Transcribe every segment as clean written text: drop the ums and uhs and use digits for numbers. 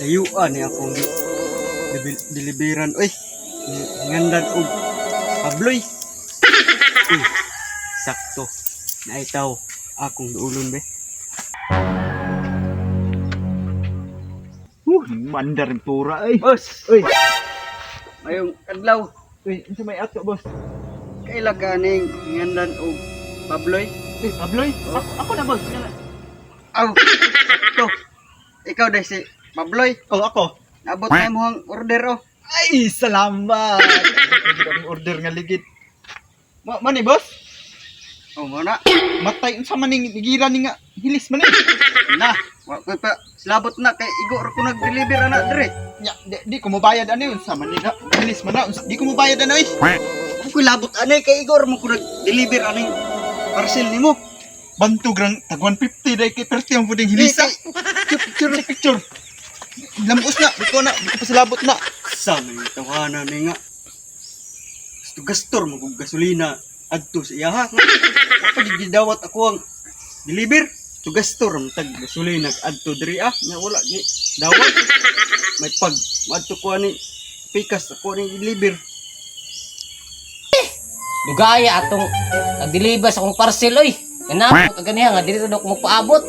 Layuan ni akong deliveran oy. Ngandan og Pabloy. Uy, sakto. Naitaw akong duulon be. Mandar yung pura ay. Boss, Uy, mayong adlaw. Uy, unsa may ato, boss? Kaila ka ning ngandan og Pabloy? Uy, Pabloy, ako na, boss. Aw, sakto. Ikaw dai si Pabloy. Oh, ako. Naabot na imong order oh. Ay, salamat. Ang order nga ligid. Mani, boss? Oh, mo na. Matay unsa man ning nigira ni nga hilis man ni. Na, wa ko pa slabot na kay igo ra ko nag-deliver ana dire. Nya, di ko mobayad ani, unsa man ni nga hilis man na. Di ko mobayad ano eh. Ako labot ani kay igo ra mo ko nag-deliver aning parcel nimo. Bantog rang tag 150 dai kay perti ang puding hilisa. Picture Sa picture. Lambos na, di ko na, di ko pasalabot na. Sa may tawanan ni nga. Gusto gastor mo kog gasolina adto sa iyaha. Wa pa gid gidawat ako ang deliver. Tugastor ang tag gasolina adto diri ah. Nga wala gi dawat. May pag adto ko ani pikas ako ani deliver. Dugaya atong nag-deliver sa akong parcel oy. Kanamo kaganiha nga dili daw ko magpaabot.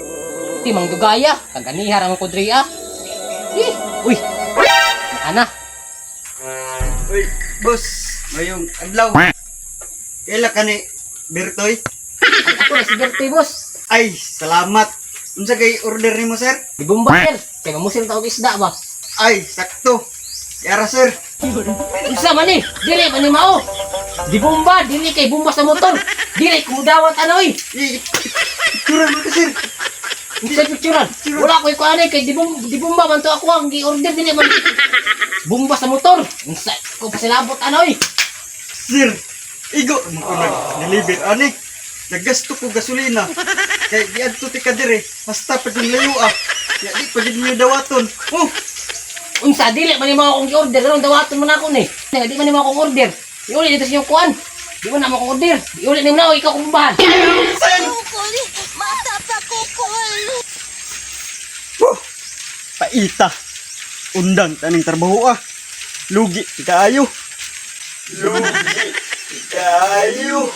Ti mang dugaya kaganiha ra man ko diri ah. Eh, uy. Ana, Uy, boss, mayong adlaw. Kaila ka ni Bertoy? Ang ako na si Bertoy, boss. Ay, salamat. Unsa kay order nimo, sir? Di bomba sir. Kay mamusil ta og isda ba. Ay, sakto. Yara, sir. Unsa man ni? Dili man ni mao. Di bomba, dili kay bomba sa motor. Dili ko dawat ano oy. Picture mo ka, sir. Unsa picturean? Wala koy kuan kay di bomba man to ako ang gi-order dili man. Bomba sa motor. Unsa ko pasilabot ano oy. Sir, igo mo ko nag-deliver ani. Naggasto ko gasolina. Kay giadto ti ka dire, basta pa jud layo ah. Ya di pa jud niyo dawaton. Oh, Unsa dili man nimo akong gi-order aron dawaton man ako ni. Di man nimo akong order. Iuli dito sa inyong kuan. Di man na mo akong order. Iuli nimo na ikaw kung bahan. sir. Kukul, mata pa kukul. Woo! Paita. Undang taning trabaho ah. Lugi ti kaayo. Lugi ti kaayo.